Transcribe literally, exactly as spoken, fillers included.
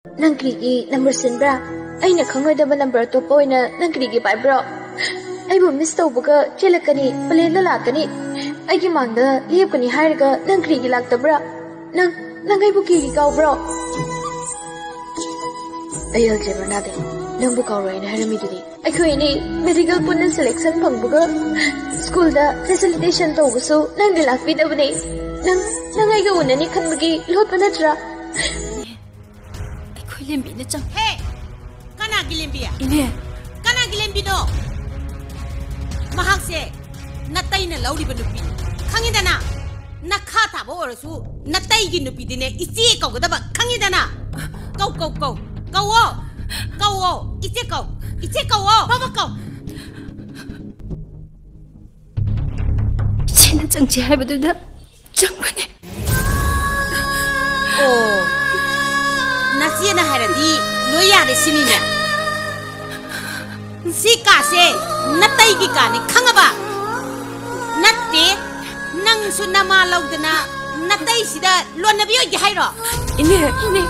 ꯅꯪ ꯀꯔꯤꯒꯤ ꯅꯝꯕꯔ ꯁꯤꯟꯕ꯭ꯔꯥ? ꯑꯩꯅ ꯈꯪꯂꯣꯏꯗꯕ ꯅꯝꯕꯔ ꯑꯇꯣꯞꯄ ꯑꯣꯏꯅ ꯅꯪ ꯀꯔꯤꯒꯤ ꯄꯥꯏꯕ꯭ꯔꯣ? ꯑꯩꯕꯨ ꯃꯤꯁ ꯇꯧꯕꯒ ꯆꯦꯜꯂꯛꯀꯅꯤ, ꯄ꯭ꯂꯦꯟꯗ ꯂꯥꯛꯀꯅꯤ, ꯑꯩꯒꯤ ꯃꯥꯡꯗ ꯂꯦꯞꯀꯅꯤ ꯍꯥꯏꯔꯒ ꯅꯪ ꯀꯔꯤꯒꯤ ꯂꯥꯛꯇꯕ꯭ꯔꯥ? ꯅꯪ, ꯅꯪ ꯑꯩꯕꯨ ꯀꯔꯤꯒꯤ ꯀꯥꯎꯕ꯭ꯔꯣ? ꯑꯩ ꯑꯜꯖꯦꯕꯔꯅꯥꯗꯦ, ꯅꯪꯕꯨ ꯀꯥꯎꯔꯣꯏꯅ ꯍꯥꯏꯔꯝꯃꯤꯗꯨꯗꯤ꯫ ꯑꯩꯈꯣꯏ ꯑꯅꯤ ꯃꯦꯗꯤꯀꯦꯜ ꯄꯨꯟꯅ ꯁꯦꯂꯦꯛꯁꯟ ꯐꯪꯕꯒ ꯁ꯭ꯀꯨꯜꯗ ꯐꯦꯁꯤꯂꯤꯇꯦꯁꯟ ꯇꯧꯕꯁꯨ ꯅꯪꯗꯤ ꯂꯥꯛꯄꯤꯗꯕꯅꯦ꯫ ꯅꯪ, ꯅꯪ ꯑꯩꯒ ꯎꯅꯅꯤ ꯈꯟꯕꯒꯤ ꯂꯣꯠꯄ ꯅꯠꯇ꯭ꯔꯥ? ꯑꯩꯈꯣꯏ ꯂꯦꯝꯕꯤꯅ ꯆꯪ- ꯍꯦ! ꯀꯅꯥꯒꯤ ꯂꯦꯝꯕꯤ? ꯏꯅꯦ꯫ ꯀꯅꯥꯒꯤ ꯂꯦꯝꯕꯤꯅꯣ? ꯃꯍꯥꯛꯁꯦ ꯅꯇꯩꯅ ꯂꯧꯔꯤꯕ ꯅꯨꯄꯤ, ꯈꯪꯉꯤꯗꯅ? ꯅꯈꯥ ꯊꯥꯕ ꯑꯣꯏꯔꯁꯨ ꯅꯇꯩꯒꯤ ꯅꯨꯄꯤꯗꯤꯅꯦ ꯏꯆꯦ ꯀꯧꯒꯗꯕ, ꯈꯪꯉꯤꯗꯅ? ꯀꯧ, ꯀꯧ, ꯀꯧ꯫ ꯀꯧꯋꯣ꯫ ꯀꯧꯋꯣ꯫ ꯏꯆꯦ ꯀꯧ꯫ ꯏꯆꯦ ꯀꯧꯋꯣ꯫ ꯐꯕ ꯀꯧ꯫ ꯏꯆꯦꯅ ꯆꯪꯁꯦ ꯍꯥꯏꯕꯗꯨꯗ ꯆꯪꯕꯅꯦ꯫ ꯑꯣ, ꯅꯆꯦꯅ ꯍꯥꯏꯔꯗꯤ ꯂꯣꯏ ꯌꯥꯔꯦ ꯁꯤꯅꯤꯅꯦ꯫ ꯁꯤ ꯀꯥꯁꯦ ꯅꯇꯩꯒꯤ ꯀꯥꯅꯤ, ꯈꯪꯉꯕ? ꯅꯠꯇꯦ, ꯅꯪꯁꯨ ꯅꯃꯥ ꯂꯧꯗꯅ ꯅꯇꯩꯁꯤꯗ ꯂꯣꯟꯅꯕꯤ ꯑꯣꯏꯒꯦ ꯍꯥꯏꯔꯣ? ꯏꯅꯦ, ꯏꯅꯦ,